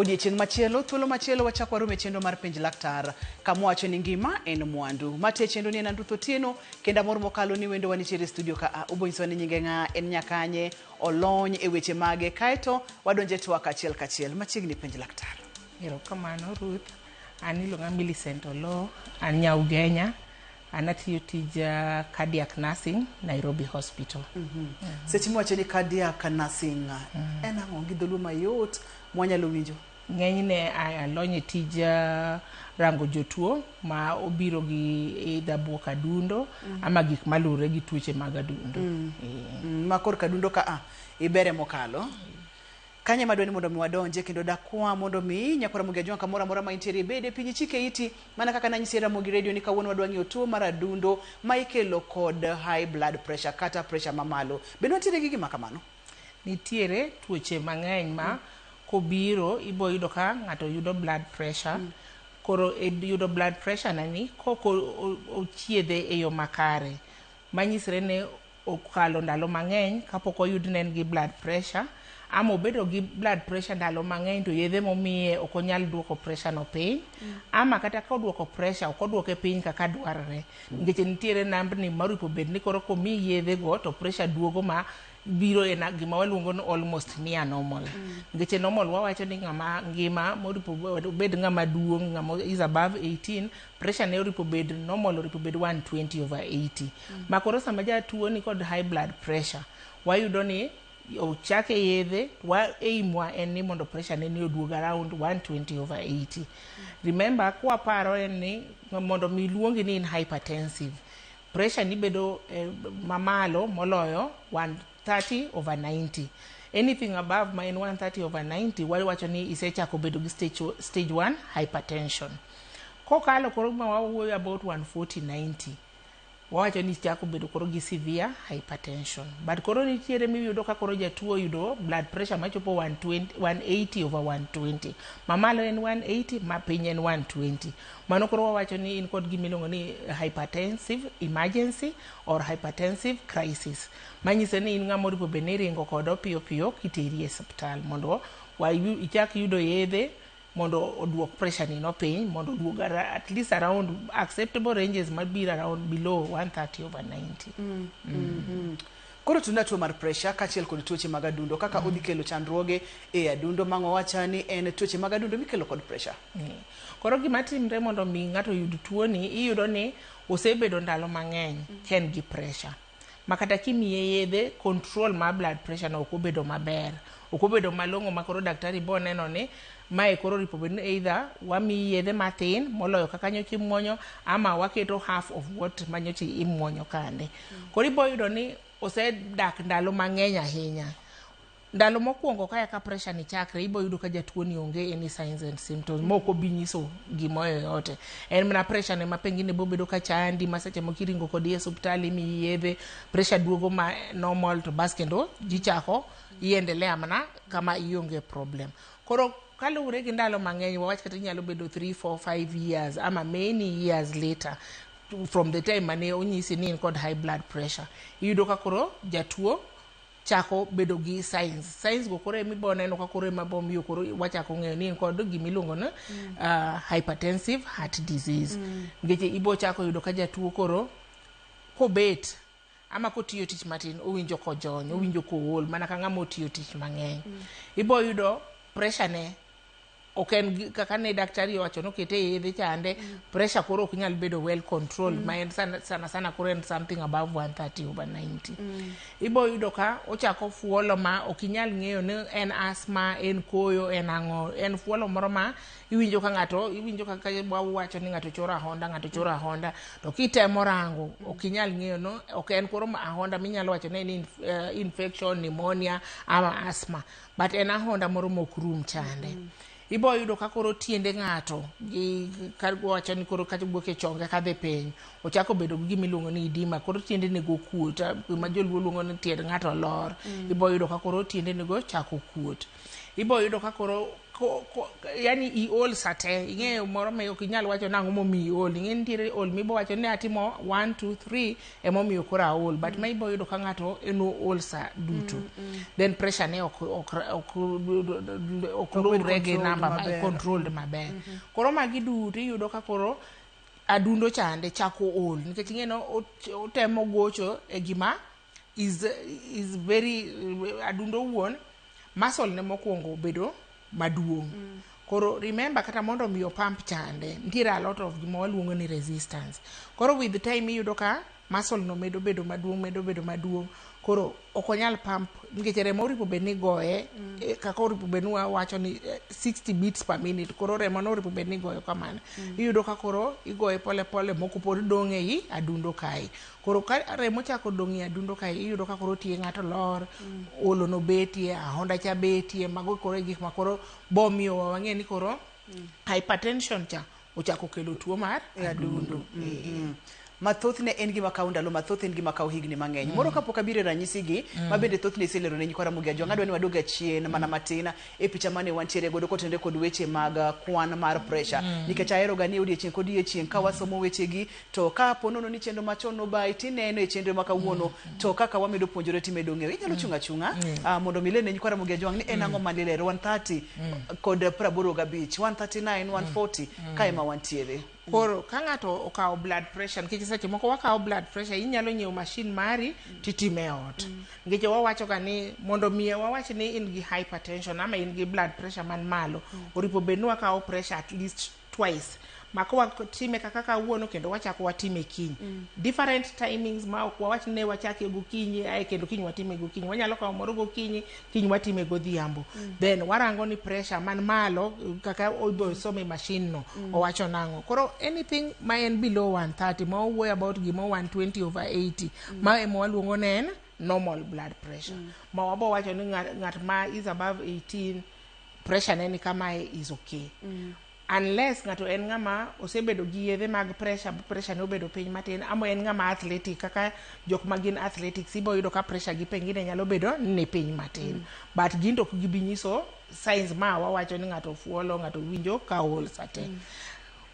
Odiechieng' machielo, thuolo machielo wachak warom e chenro mar Penj Laktar, kama wacho ni ngima en mwandu. Mate chenro ni en an Ruth Otieno, kendo amor mokalo ni wendowa nitiere e studio ka a. Obonyisowa ni nyinge ng'a, en nyakanye, olony e weche mage, kaeto wadonjo e twak achiel kachiel. Machiegni Penj Laktar. Erokamano Ruth. An iluonga Millicent Oloo, an nya Ugenya. An atiyo tij cardiac nursing Nairobi Hospital. Seche miwacho ni cardiac nursing, en ang'o gi dholuo mayot mwanyalo winjo? Ng'enyne alony e tij rango jotuo ma obiro gi either buok adundo ama gik malure gi tuoche mag adundo. Ma korka adundo ka a, ibere mokalo. Kanyo ema adwa ni mondo mi wadonje kendo dakwa mondo mi nyakwa Ramogi Ajwang' kamoro amora ma intiere ibed e piny ichike iti mana kaka nanyisi e Ramogi Radio ni kawuono wadwa ng'iyo tuo mar adundo ma ikelo kod high blood pressure kata pressure mamalo. Bende wantiere gi gima kamano? Nitiere tuoche mang'eny ma kobiro ibo yudo ka ng'ato yudo blood pressure. Koro e yudo blood pressure na ni kok ochiedhe e yo makare manyisre ni okalo ndalo mang'eny kapok oyud ne en gi blood pressure ama obedo gi blood pressure ndalo mang'eny to yedhe momiye ok onyal duoko pressure no piny ama kata ka oduoko pressure ok oduoke piny kaka dwarore nikech nitiere nambni maripo bed ni koro komiyi yedhe go to pressure duogo ma biro e gima waluongo ni almost near normal. Nikech e normal wawacho ni ng'ama ngima moripo obed ng'ama duong' ng'ama is above 18 pressure ne oripo bed normal oripo bed 120 over 80. Ma koro sama jatuo ni kod high blood pressure wayudo ni ochake yedhe wa aim wa en ni mondo pressure ne ni oduog around 120 over 80. Remember kwaparo en ni mondo mi luongi ni in hypertensive pressure ni bedo mamalo moloyo 130 over 90. Anything above ma en 130 over 90 wawacho ni isechako bedo gi stage 1 hypertension. Kokalo koro ma wawuoyo about 140 90 wawacho ni ichako bedo koro gi severe hypertension. But koro nitiere miyudo ka koro jatuo oyudo blood pressure machopo 120, 180 over 120. Mamalo en 180, mapiny en 120. Mano koro wawacho ni in kod gimiluongo ni hypertensive emergency or hypertensive crisis. Manyiso ni in ng'ama oripo bed ni iringo kodo piyo piyo kiteri e osiptal mondo ichak yudo yedhe mondo oduok pressure ni no piny mondo oduog at least around acceptable ranges mabiro around below 130 over 90. Koro tuna tuo mar pressure kaachiel kod tuoche mag adundo kaka odhi kelo chandruoge e adundo mang'o wacha ni en tuoche mag adundo mikelo kod pressure. Koro gima timre mondo mi ng'ato oyud tuoni iyudo ni osebedo ndalo mang'eny ka en gi pressure. Ma kata kimiye yedhe control mar blood pressure no ok obedo maber. Ok obedo malong'o ma koro daktari bo neno ni mae koro oripo bed ni either wamiyi yedhe mathin moloyo kaka nyocha imuonyo ama waketo half of what manyocha imuonyo kande. Koro ibo yudo ni osedak ndalo mang'eny ahinya. Ndalo mokwongo kaya ka pressure ni chakre ibo yudo ka jatuo ni onge any signs and symptoms ma ok obi nyiso gimoro yoyote. En mana pressure ne ma pengine bo bedo ka chandi ma seche moko iringo kodi e osiptal imiyi yedhe pressure duogo ma normal to bas kendo jichako iendelea mana kama ionge problem. Koro kaluwore gi ndalo mang'eny wawach kata inyalo bedo 3 4 5 years ama many years later from the time mane onyisi ni in kod high blood pressure iyudo ka koro jatuo chako bedo gi signs. Signs go koro ema ibo neno ka koro ema bo miyo koro wachako ng'eyo ni en kod gima iluongo ni hypertensive heart disease. Nikech ibo chako yudo ka jatuo koro kobet ama kotiyo tich matin owinjo kojony, owinjo kool mana ka ng'ama otiyo tich mang'eny. Ibo yudo pressure ne ok en kaka ne daktari owacho nokete e yedhe chande pressure koro ok nyal bedo well controlled ma en sana sana, sana koro en something above 130 over 90. Ibo yudo ka ochako fuolo ma ok inyal ng'eyo ni en asthma, en koyo, en ang'o. En fuolo moro ma iwinjo ka ng'ato iwinjo kaka wawacho ni ng'ato choro ahonda, ng'ato choro ahonda to kitemo rango ok inyal ng'eyo no ok en koro ahonda minyalo wacho ni en infection, pneumonia ama asthma but en ahonda moro mok rum chande. Ibo yudo ka koro tiende ng'ato gi ka wacho ni koro kata wuok e chonge kadhi piny ochako bedo gi gima iluongo ni edema koro tiende nego kuot gima joluo luongo ni tiend ng'ato lor. Ibo yudo ka koro tiende nego chako kuot. Ibo yudo ka koro yani iol sate, ing'eyo moro ma ok inyal wacho nang'o momiyo iol. Ing'e nitiere ol mibo wacho ni atimo 1 2 3 emomiyo koro aol, but ma ibo yudo ka ng'ato en ool sa duto. Then pressure ne ok luwre gi namba ma controlled maber. Koro magi duto iyudo ka koro adundo chande chako ol, nikech ing'e no otemo gocho e gima is very adundo wuon muscle ne mokwongo bedo maduong'. Koro remember, kata mondo mi opump chande, nitiere a lot of gima waluongo ni resistance. Koro with time iyudo ka muscle no medo bedo maduong', medo bedo maduong', koro ok onyal pump nikech remo oripo bed ni goye kaka oripo bed ni wawacho ni 60 beats per minute. Koro remo no oripo bed ni goyo kamano, iyudo ka koro igoye pole pole, moko pod dong' ei adundo kae. Koro ka remo chako dong' e adundo kae, iyudo ka koro tie ng'ato lor, olo no betie, ahonda cha betie. Mago koro e gik ma koro bomiyowa wang'e ni koro hypertension cha ochako kelo tuo mar adundo. Ma thothne en gima kawo ndalo mathoth, en gima kawo higni mang'eny. Moro kapok abiro e ranyisi gi, ma bende thothne iselero ne nyikwa Ramogi Ajwang', adwa ni wadog achien mana matin e picha mane wantiere godo kotenore kod weche mag kwan mar pressure. Nikech ahero ga ni odiechieng' kodiechieng' ka wasomo wechegi, to ka po nono ni chenro machon nobayi tineno e chenro ma kawuono, to kaka wamedo puonjore timedo ng'eyo. Inyalo chung' achung'a mondo mi ilerne nyikwa Ramogi Ajwang' ni en ang'o manilero 130 kod 85, 139, 140 kae ma wantiere. Koro ka ng'ato okawo blood pressure, nikech seche moko wakawo blood pressure, inyalo nyiewo machine mari titime e ot. Nikech wawacho ga ni mondo miye wawach ni in gi hypertension ama in gi blood pressure man malo, oripo bed ni wakawo pressure at least twice, ma kawatime kaka kawuono kendo wachako watime kiny, different timings, ma ok wawach ni ne wachake gokinyi ae kendo kiny watime gokinyi. Wanyalo kawo moro gokinyi, kiny watime godhiambo. Then warango ni pressure man malo kaka obo some machine no owacho nang'o. Koro anything ma en below 130, ma owuoyo about gimo 120 over 80, ma ema waluongo ne en normal blood pressure. Ma wabo wacho ni ng'at ma is above 18, pressure ne ni kamae is okay, unless ng'ato en ng'ama osebedo gi yedhe mag pressure, pressure ne obedo piny matin, ama en ng'ama athletic, kaka jok ma gin athletics ibo yudo ka pressure gi pengine nyalo bedo ni piny matin, but gin to ok gibi nyiso signs ma wawacho ni ng'ato fuolo, ng'ato winjo ka ol sate.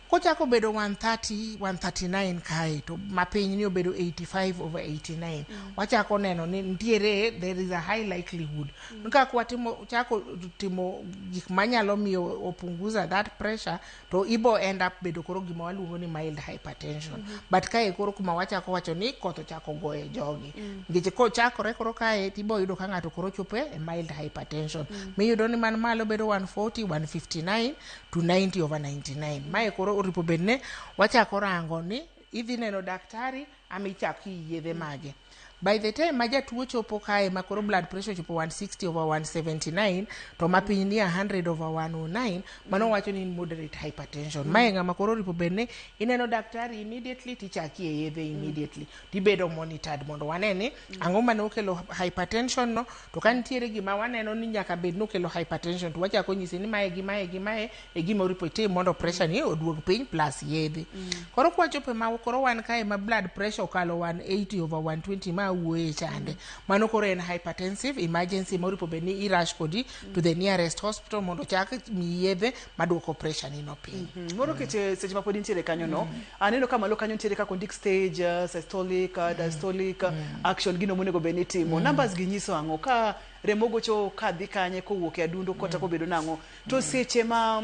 Kochako bedo 130, 139 kae to mapiny ni obedo 85 over 89, wachako neno ni nitiere, there is a high likelihood mm. Kaka watimo chako timo gik manyalo miyo opunguza that pressure, to ibo end up bedo koro gima waluongo ni mild hypertension. But kae koro kuma wachako wacho ni koth ochako goye jogi, nikech kochakore koro kae tibo yudo ka ng'ato koro chopo e mild hypertension, miyudo ni man malo bedo 140, 159 to 90 over 99. Mae koro oripo bed ne wachako rango ni idhi neno daktari ama ichak yedhe mage. By the time ma jatuo chopo kae ma koro blood pressure ochopo 160 over 179 to ma piny ni 100 over 109, mano wacho ni in moderate hypertension. Mae ng'ama koro oripo bed ni ineno daktari immediately, tichaki e yedhe immediately, tibedo monitored mondo wane ni ang'o mane okelo hypertension no. To ka nitiere gima waneno ni nyaka bed nokelo hypertension, to wachako nyisi ni mae gi mae gi mae e gima oripo itim mondo pressure ni oduog piny plus yedhe. Koro kwachopo ma koro wan kae ma blood pressure okalo 180 over 120 ma wuoye chande, mano koro en hypertensive emergency ma oripo bed ni irush kodi to the nearest hospital mondo chak miyi yedhe maduoko pressure ni no piny. Moro keche seche ma pod intiere kanyo no, aneno ka malo kanyo nitiere kaka ondik stage, systolic, diastolic, action gino monego bed ni itimo. Numbers gi nyiso ang'o? Ka remo gocho kadhi kanye kowuok e adundo kata kobedo nang'o? To seche ma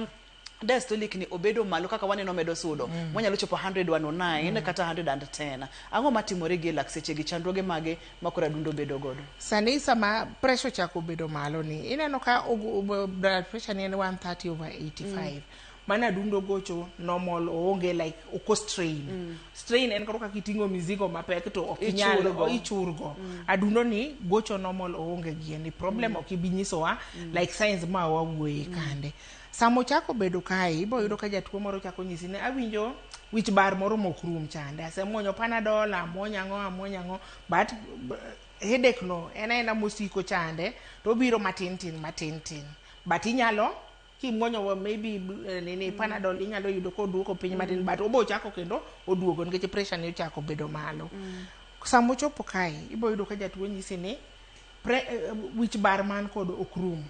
diastolic ni obedo malo kaka waneno medo sudo, mwanyalo chopo 100, 109 kata 110. Ang'o matimore gi e lak seche gi, chandruoge mage ma koro adundo bedo godo? Sani sama pressure ochako bedo malo ni, ineno ka blood pressure ni en 130 over 85, mano adundo gocho normal, oonge like ok strain. Strain en koro kaka iting'o mizigo mapek to ok inyal. Ichurgo. Ichurgo. Adundo ni gocho normal, oonge gi any problem, ok ibi nyisowa like signs ma wawuoye kande. Sama ochako bedo kae, ibo yudo ka jatuo moro chako nyisi ni awinjo wich bar moro mok rum chande, asemuonyo Panadol, amuonyo ang'o, amuonyo ang'o, but headache no en aena mosiko chande, to obiro matin tin matin tin, but inyalo kimuonyo maybe nini Panadol, inyalo yudo koduoko piny matin, but obo chako kendo oduogo nikech pressure ni ochako bedo malo. Sama ochopo kae, ibo yudo ka jatuo nyisi ni Wich bar man kod ok rum.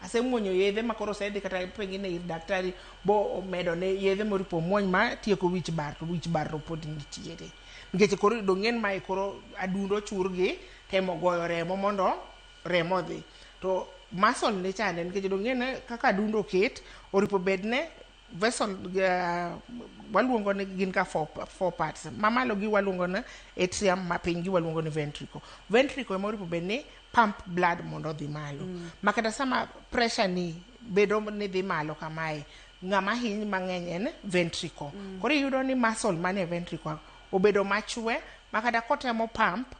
Asemuonyo yedhe ma koro osedhi kata pengine ir daktari bo omedo ne yedhe moripo muony ma tieko wich bar, to wich bar to pod nitiere. Nikech koro dong' en mae koro adundo chur gi temo goyo remo mondo remo odhi. To muscle ne chande nikech dong' en kaka adundo oket, oripo bed ne vessel waluongo ni gin ka four parts. Mamalo gi waluongo ni atrium, mapiny gi waluongo ni ventricle. Ventricle ema oripo bed ni pump blood mondo odhi malo. Ma kata sama pressure ni bedo ni dhi malo kamae, ng'ama hiny mang'eny en ventricle. Koro iyudo ni muscle manie ventricle obedo machwe ma kata kotemo pump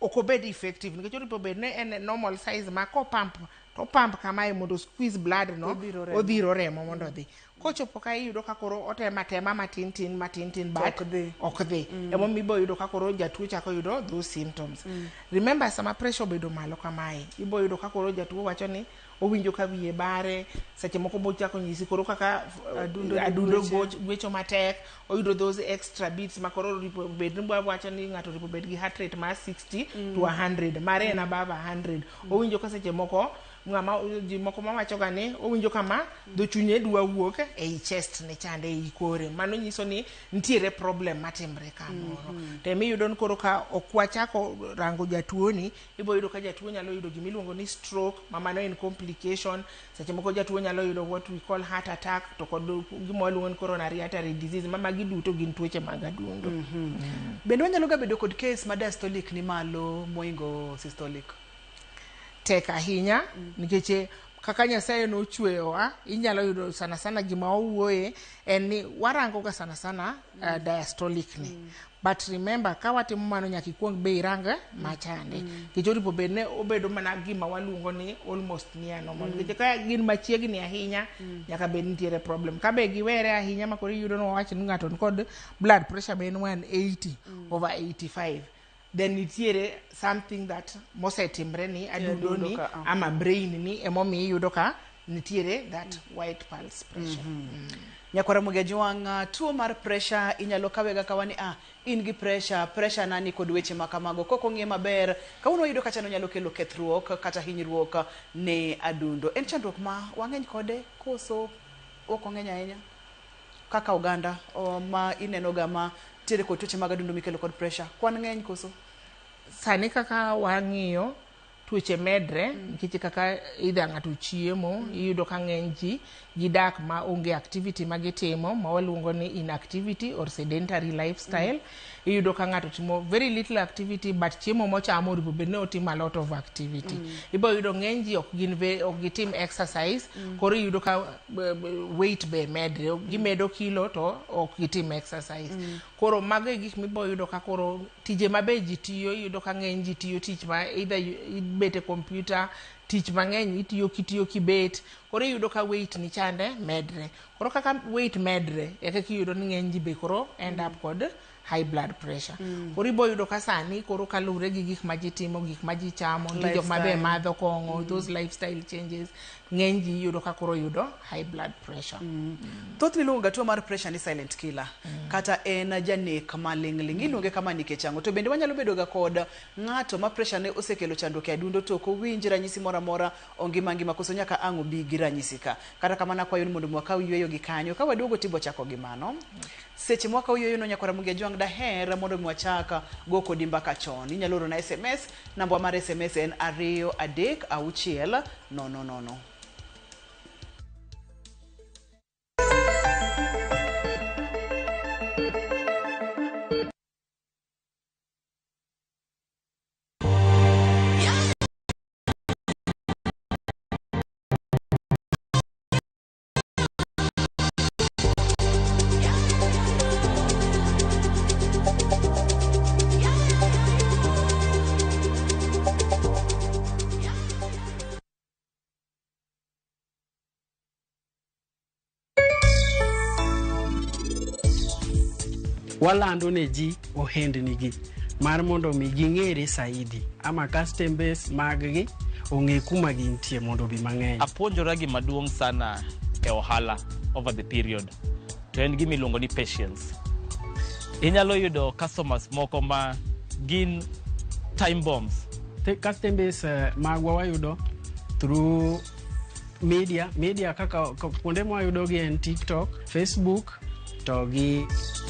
ok obed effective, nikech oripo bed ni en normal size ma ko pump to pump kamae mondo squeeze blood no. Odhiro remo. Odhiro remo mondo odhi. Kochopo ka iyudo ka koro otemo atema matin tin matin tin, but ok dhi. Ok dhi. Emomiyo ibo yudo ka koro jatuo chako yudo those symptoms. Remember, sama pressure obedo malo kamae, ibo yudo ka koro jatuo wacho ni owinjo ka wiye bare. Seche moko bochako nyisi koro kaka adundo adundo gwecho. Gwecho matek, oyudo those extra beats ma koro oripo bed ni wacho ni ng'ato oripo bed gi heart rate mar 60 to 100, mare en above 100. Owinjo ka seche moko ng'ama ji moko mawacho ga ni owinjo kama dho chunye dwa wuok ei chest ne chande, ei kore. Mano nyiso ni nitiere problem matimre kamoro. To emiyudo ni koro ka ok wachako rango jatuoni, ibo yudo ka jatuo nyalo yudo gimiluongo ni stroke, ma mano en complication. Seche moko jatuo nyalo yudo what we call heart attack, to kod gima waluongo ni coronary artery disease, ma magi duto gin tuoche mag adundo. Bende wanyalo ga bedo kod case ma diastolic ni malo moingo systolic? Tek ahinya, nikech kaka Nyasaye nochweyowa, inyalo yudo sana sana gima wawuoye en ni warango ga sana sana diastolic ni. But remember, ka watimo mano, nyaka ikuong be irang machande, nikech oripo bed ne obedo mana gima waluongo ni almost near normal. Nikech ka gin machiegni ahinya, nyaka bed nitiere problem. Ka be giwere ahinya ma koro iyudo ni wawach ni ng'ato nikod blood pressure ma en 180 over 85, then nitiere something that mosetimre ni adundo adundo ni ka, ah. ama brain ni, emomiyo iyudo ka nitiere that white pulse pressure. Nyakwara Mogi Ajwang', tuo mar pressure inyalo kawe ga kawa ni in gi pressure, pressure nani kod weche ma kamago. Kok ong'e maber, kawuono wayudo kacha onyalo kelo kethruok kata hinyruok ne adundo. En chandruok ma wang'eny kode koso ok ong'eny ahinya? Kaka oganda o, ma ineno ga ma tiere kod tuoche mag adundo mikelo kod pressure, kwan ng'eny koso? Sani kaka wang'iyo, tuoche medre nikech kaka either ng'ato chiemo, iyudo ka ng'eny ji gidak ma onge activity ma gitimo, ma waluongo ni inactivity or sedentary lifestyle. Iyudo ka ng'ato timo very little activity, but chiemo mochamo oripo bed ni otimo a lot of activity. Ibo yudo ng'eny ji ok gin ok gitim exercise. Koro iyudo ka weight be medre, gimedo kilo to ok gitim exercise. Koro mago e gik mibo yudo ka koro tije ma be ji tiyo, iyudo ka ng'eny ji tiyo tich ma either ibet e computer tich mang'eny, itiyo kitiyo kibet. Koro iyudo ka weight ni chande medre. Koro kaka weight medre e kaka iyudo ni ng'eny ji be koro end up kod high blood pressure. Koro ibo yudo ka sani koro kaluwre gi gik ma ji timo, gik ma ji chamo, nitie jok ma be Lifestyle. madho kong'o, those lifestyle changes, ng'eny ji iyudo ka koro yudo high blood pressure. Thothne iluongo ga tuo mar pressure ni silent killer, kata en janek maling'ling'. Iluonge kama nikech ang'o? To bende wanyalo bedo ga kod ng'ato ma pressure ne osekelo chandruok e adundo to ok owinj ranyisi moro amora, ongima ngima, koso nyaka ang' obi gi ranyisi ka? Kata kamano, akwayo ni mondo mi wakaw yweyo gi kanyo, ka waduogo tibo chako gi mano. Seche mwakawo yweyo no, nyakwara Ramogi Ajwang', daher mondo mi wachak go kodi mbaka chon. Inyalo orona SMS, namba mar SMS en 236 000. Walando ne ji ohendnigi mar mondo mi ging'ere saidi ama customers mag gi ong'e kuma gintie mondo obi mang'eny. Apuonjora gima duong' sana e ohala over the period, to en gima iluongo ni patience. Inyalo yudo customers moko ma gin time bombs. Custom base magwa wayudo through media kaka kuonde mwayudo gi en TikTok, Facebook to gi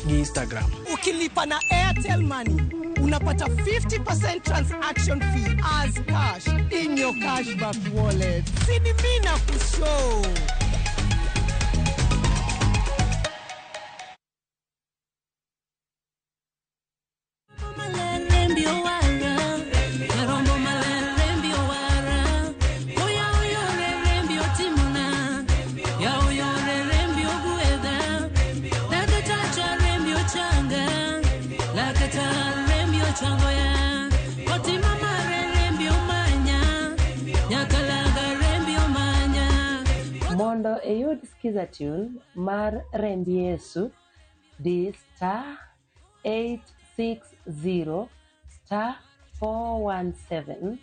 Instagram. Ukilipa na Airtel Money unapata 50% transaction fee as cash in your cashback wallet. Sini mimi na kushow. Mondo iyud Skiza tune mar Remb Yesu, di *860*417#.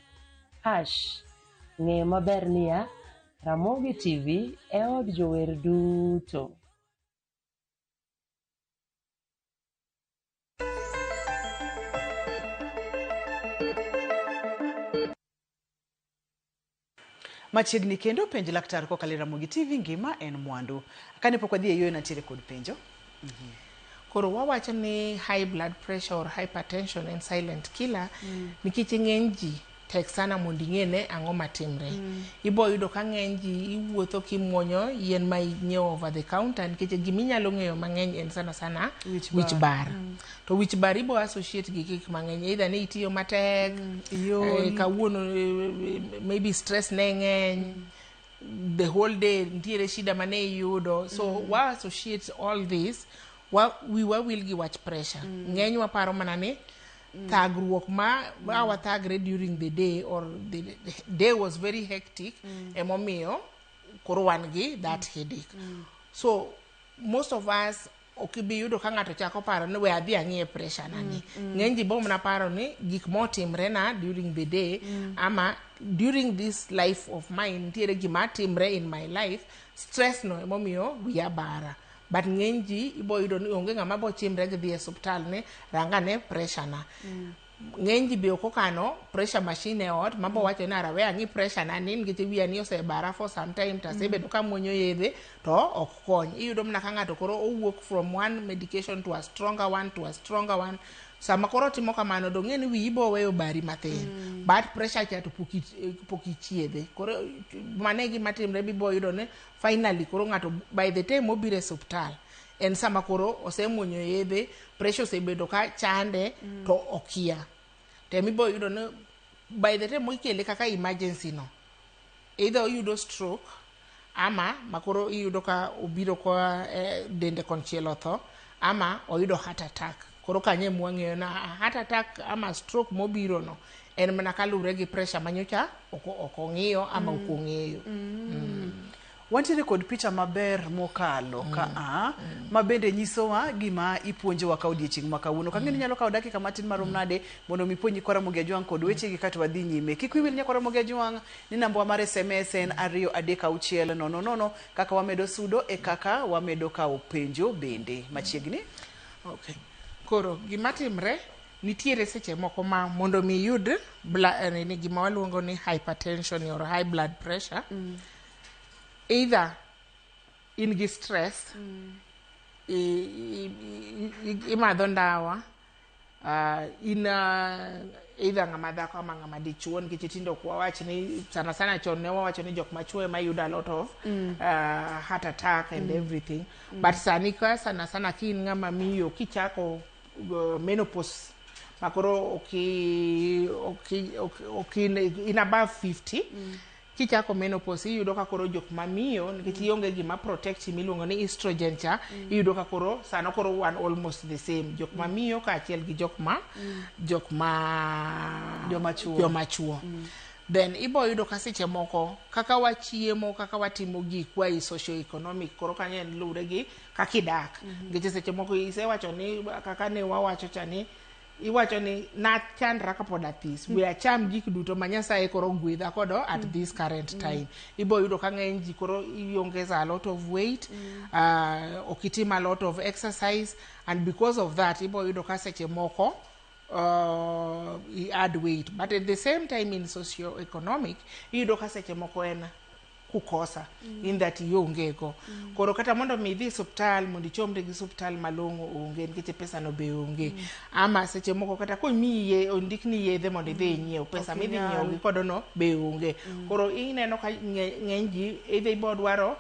Ng'eyo maber niya, Ramogi TV e od jower duto. Machiegni kendo penj laktar kokalo e Ramogi TV. Ngima en mwandu. Kane pok wadhi e yueyo, nantiere kod penjo. Koro wawacho ni high blood pressure or hypertension en silent killer nikech ng'eny ji tek sana mondo ing'e ne ang'o matimre. Ibo yudo ka ng'eny ji iwuotho kimuonyo yien ma inyiewo over the counter, nikech giminyalo ng'eyo mang'eny en sana sana wich wich bar. Bar to wich bar ibo associate gi gik mang'eny, either ni itiyo matek, iol. Kawuono maybe stress ne ng'eny the whole day, nitiere shida mane iyudo, so wa associate all this, wa wiwa wil gi wach pressure. Ng'eny waparo mana ni thagruok ma wathagre during the day or the day was very hectic emomiyo koro wan gi that headache. So most of us ok ibi yudo ka ng'ato chako paro ni we adhi ang'iye pressure na ni. Ng'eny ji bo mana paro ni gik motimre na during the day ama during this life of mine, nitiere gima timre in my life, stress no emomiyo wiya bara. But ng'eny ji ibo yudo ni onge ng'ama bo chimre gi dhi e osiptal ni rangane pressure na. Ng'eny ji be ok okano pressure machine e ot mabo wacho ni ara we ang'i pressure na ni, nikech wiya ni osebara for some time to asebedo kamuonyo yedhe to ok kony. Iyudo mana ka ng'ato koro owuok from one medication to a stronger one to a stronger one. Sama koro otimo kamano, dong'e ni wiyi bo weyo bari mathin, but pressure cha to pok ichiedhe. Koro mano e gima timre. Bibo yudo ni finally koro ng'ato by the time obiro e osiptal en sama koro osemuonyo yedhe, pressure osebedo ka chande to okia. Temibo yudo ni by the time ikele kaka emergency no, either oyudo stroke ama makoro iyudo ka obiro ka dende konchiel otho, ama oyudo heart attack. Koro kanyo ema wang'eyo na heart attack ama stroke mobiro no en mana kaluwre gi pressure manyocha ok ong'iyo ama ok ong'eyo. Wantiere kod picha maber mokalo ka a ma bende nyisowa gima ipuonjowa ka odiechieng' ma kawuono. Kang'e ni nyalo kawo dakika matin marom nade mondo mi puonj nyikwa Ramogi Ajwang' kod wechegi kato wadhi nyime. Kik wiyi wil, nyakwa Ramogi Ajwang', ni namba mar SMS en 23600. Kaka wamedo sudo e kaka wamedo kawo penjo bende machiegni. Okay. Koro gima timre, nitiere seche moko ma mondo mi iyud nini, gima waluongo ni hypertension or high blood pressure, either in gi stress, imadho ndawa, in either ng'ama dhako ama ng'ama dichuo, nikech tinde ok wawach ni sana sana, chon ne wawacho ni jok machuo ema yudo a lot of heart attack and everything, but sani ka sana sana ka in ng'ama miyo kichako menopause makoro ok in above 50, kichako menopause iyudo ka koro jok mamiyo, nikech ionge gima protect miluongo ni estrogen cha, iyudo ka koro sano koro wan almost the same, jok mamiyo kaachiel gi jok ma Joma chuo. Joma chuo. Then ibo yudo ka seche moko kaka wachiemo, kaka watimo gikwa e socio economic, koro kanyo en luwre gi kaka idak, nikech seche moko isewacho ni kaka ne wawacho cha ni iwacho ni nachandra kapod athis, we acham gik duto ma Nyasaye koro gwedha kodo at this current time. Ibo yudo ka ng'eny ji koro iongeza a lot of weight, ok itim a lot of exercise, and because of that ibo yudo ka seche moko I add weight. But at the same time, in socio-economic, iyudo ka seche moko en kukosa in that ionge go. Koro kata mondo mi idhi osuptal mondo ichomri gi osuptal malong'o onge, nikech pesa no be onge. Ama seche moko kata komiyi ye, ondikni yedhe mondo idhi inyiew, pesa Ok midhi inyal. nyiewo gi kodo no be onge. Koro ineno ka ng'eny ji idhi ibodwaro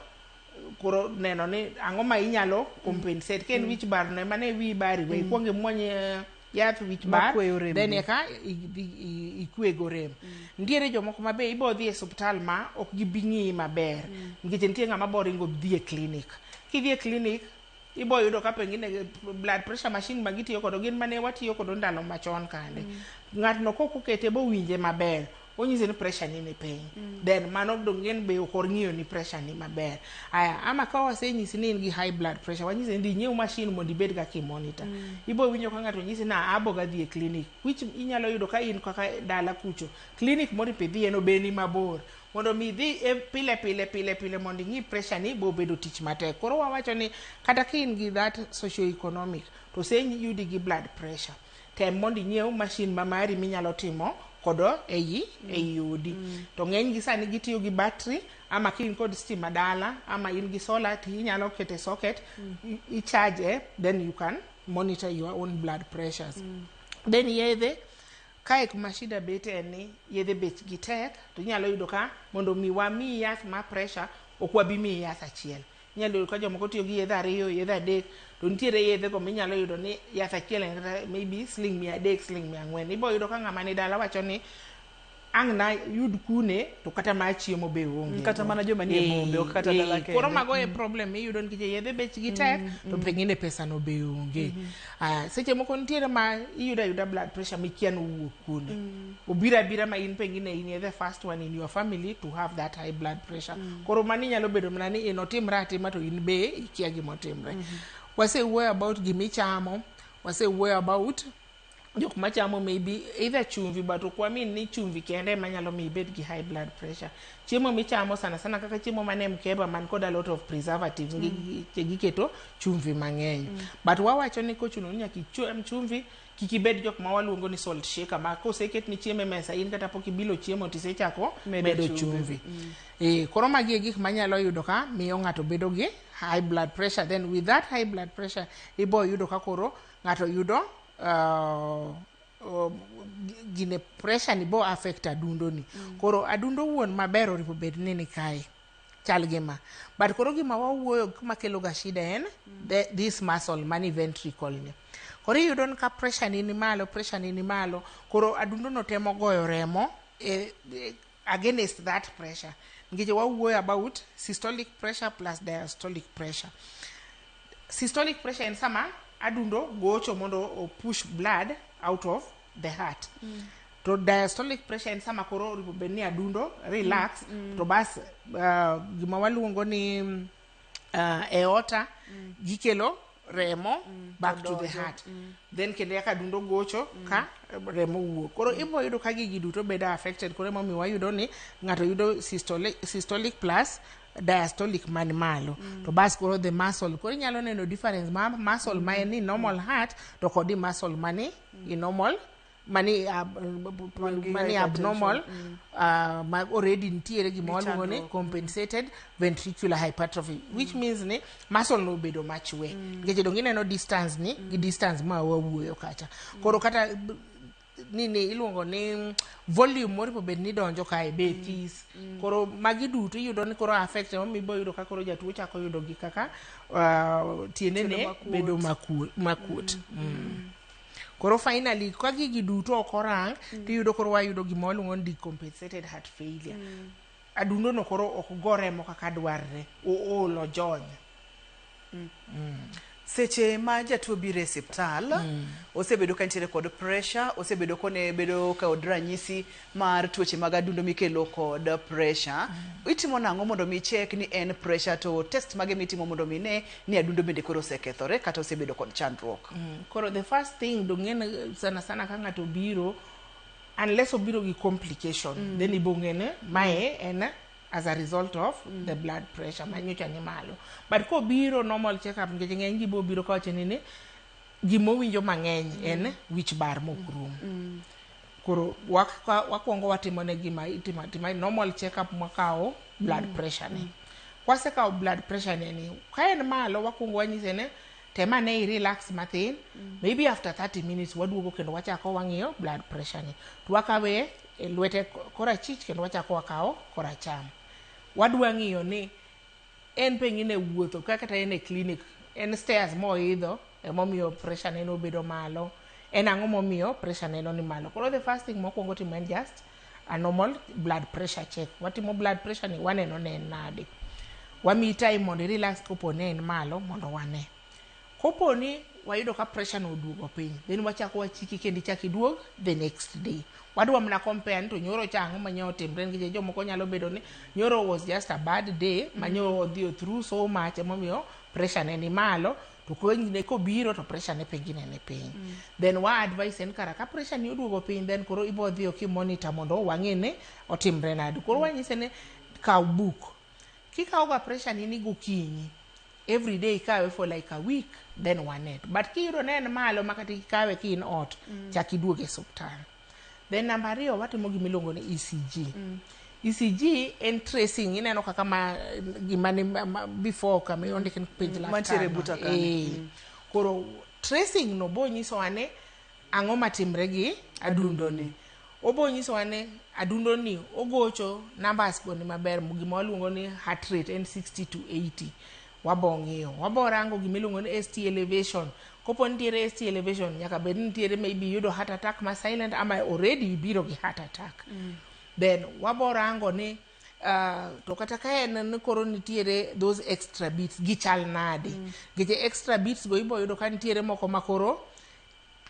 koro neno ni ang'o ma inyalo compensate. Ka en wich bar no ema ne wiyi bari, we ikuong imuony yath wich bar, Makweyo rem then gi. eka ikwe go rem. Nitiere jomoko ma be ibo dhi e osuptal ma ok gibi ng'iyi maber, nikech nitie ng'ama bo ringo dhi e clinic. Kidhi e clinic, ibo yudo ka pengine blood pressure machine ma gitiyo kodo gin mane watiyo kodo ndalo machon kande. Ng'atno kok okete bowinje maber, onyisi ni pressure ni ni piny. Then mano dong en be ok ong'iyo ni pressure ni maber. Aya, ama ka wasenyisi ni in gi high blood pressure, wanyisi ni dhi inyiew machine mondo ibed kaka imonitor. Ibo winjo ka ng'ato nyisi na abo ga dhi e clinic, which inyalo yudo ka in kaka dala kucho, clinic moripo idhiye no be ni mabor. Mondo mi idhi e pile pile pile pile mondo ing'i pressure ni bo bedo tich matek. Koro wawacho ni kata ka in gi that socio-economic to oseyudi gi blood pressure, tem mondo inyiew machine ma mari minyalo timo kodo ei odi. To ng'eny gi sani gitiyo gi battery, ama ka in kod stima dala ama in gi solar, to inyalo kete socket, i charge, then you can monitor your own blood pressures. Then yedhe kae, kuma shida bete en ni yedhe bechgi tek, to inyalo yudo ka mondo mi wamiyi yath ma pressure, ok wabi miyi yath achiel. Inyalo yudo ka jomoko tiyo gi yedhe ariyo, yedhe adek, to nitiere yedhe go minyalo yudo ni yath achiel en kata maybe siling 300, siling 400. Ibo yudo ka ng'ama ni dala wacho ni ang' na yud kune, to kata mar chiemo be onge. Kata mana joma nie bombe, ok kata dala kende. Koro mago e problem miyudo, nikech yedhe bechgi tek, to pengine pesa no be onge. Ah, seche moko nitiere ma iyudo ayuda blood pressure mikia nowuok kune. Obiro abira ma in pengine in e the first one in your family to have that high blood pressure. Koro mano inyalo bedo mana ni in otimre atima to in be ikia gimotimre. Wasewuoyo about gimichamo, wasewuoyo about jok machamo maybe either chumvi, but ok wamin ni chumvi kende ema nyalo miyo ibed gi high blood pressure. Chiemo michamo sana sana, kaka chiemo mane mkeba man kod a lot of preservatives, giketo chumvi mang'eny. But wawacho ni kochuno ni nyaka icham chumvi, kik ibed jok ma waluongo ni salt shaker, ma koseketni chiemo e mesa, in kata pok ibilo chiemo tisechako medo medo chumvi. Chumvi. Koro magi e gik manyalo yudo ka miyo ng'ato bedo gi high blood pressure. Then with that high blood pressure, ibo yudo ka koro ng'ato yudo gine pressure ni bo affect adundo ni. Koro adundo wuon maber oripo bed ni ni kae chal gima, but koro gima wawuoyo makelo ga shida en this muscle mani ventricle ni. Koro iyudo ni ka pressure ni ni malo, pressure ni ni malo, koro adundo no temo goyo remo against that pressure, nikech wawuoyo about systolic pressure plus diastolic pressure. Systolic pressure en sama adundo gocho mondo o push blood out of the heart, to diastolic pressure en sama koro oripo bed ni adundo relax, to bas gima waluongo ni aorta gikelo remo back to the donjo. heart. Then kendo yaka adundo gocho ka remo wuok. Koro ibo yudo ka gigi duto bedo affected. Koro emomiyo wayudo ni ng'ato yudo systolic plus diastolic man malo, to bas koro the muscle, koro inyalo neno difference ma muscle ma en ni normal heart to kod muscle mani i normal mani Man gi mani hypertension. Abnormal, ma already nitiere gima Gi waluongo ni chandruok. compensated ventricular hypertrophy, which means ni muscle no obedo machwe, nikech dong ineno distance ni gi distance ma wawuoyo kacha. Koro kata nini iluongo ni volume moripo bed ni donjo kae be this. Koro magi duto iyudo ni koro affect, emomiyo ibo yudo ka koro jatuo chako yudo gi kaka tiendene Tiende makuot. Bedo makuot. Koro finally ka gigi duto ok orang, tiyudo koro wayudo gima waluongo ni decompensated heart failure. Adundo no koro ok go remo kaka dwarre, ool, ojony. Seche ma jatuo biro e osiptal, osebedo ka nitiere kod pressure, osebedo kone bedo kod ranyisi mar tuoche mag adundo mikelo kod pressure, itimo nang'o mondo mi check ni en pressure, to test mage mitimo mondo mi ne ni adundo bende koro osekethore kata osebedo kod chandruok? Koro the first thing dong en sana sana ka ng'ato obiro, unless obiro gi complication, then ibo ng'e mae en as a result of the blood pressure ma nyocha ni malo. But kobiro normal check up, nikech ng'eny ji bo biro kawacho ni ni Gimowinjo mang'eny en wich bar mok rum. Koro wakwongo watimo ne gima itimo atima normal check up, mwakawo blood pressure ne. Kwasekawo blood pressure ne ni ka en malo, wakwongo wanyise ne tem ane i relax mathin, maybe after 30 minutes waduogo kendo wachako wang'iyo blood pressure ni, to wakawe e lwete korachich kendo wachako wakawo koracham. Wadwa ng'iyo ni en pengine wuotho ka kata en e clinic, en stairs moidho emomiyo pressure ne nobedo malo, en ang'o momiyo pressure neno ni malo. Koro the first thing mokwongo timo en just a normal blood pressure check. Watimo blood pressure ni, waneno ne en nade, wamiyi time mondo i relax kopo ne en malo mondo wane. Kopo ni wayudo ka pressure no oduogo piny, then wachako wachiki kendo ichak iduog the next day. Wadwa mana compare ni to nyoro cha ang'o manya otimre, nikech jomoko nyalo bedo ni nyoro was just a bad day ma nyoro odhi through so much emomiyo pressure ne ni malo, to konyne kobiro to pressure ne pengine ni piny. Then wa advice en kara ka pressure ni oduogo piny, then koro ibo dhiyo ki monitor mondo wang'e ni otimre nade. Koro wanyise ni kaw book kikawo ga pressure ni ni gokinyi every day, ikawe for like a week, then wane. But kiyudo ne en malo makata ikawe ki in ot, chak iduog e osuptal. Then namba ariyo, watimo gimiluongo ni ECG. ECG en tracing, ineno kaka ma gima ni before kama ondik ni page laktar Mantiere no. buta kanyo. Eh. Koro tracing no bo nyisowa ni ang'o matimre gi adundo ni. Obo nyisowa ni adundo ni ogocho, numbers go ni maber, gima waluongo ni heart rate en 60 to 80. Wabo ng'iyo, wabo rango gimiluongo ni ST elevation. Kopo nitiere ST elevation, nyaka bed ni nitiere maybe yudo heart attack ma silent ama already ibiro gi heart attack. Then wabo rango ni to kata ka en ni koro nitiere those extra beats, gichal nade, nikech extra beats go ibo yudo ka nitiere moko ma koro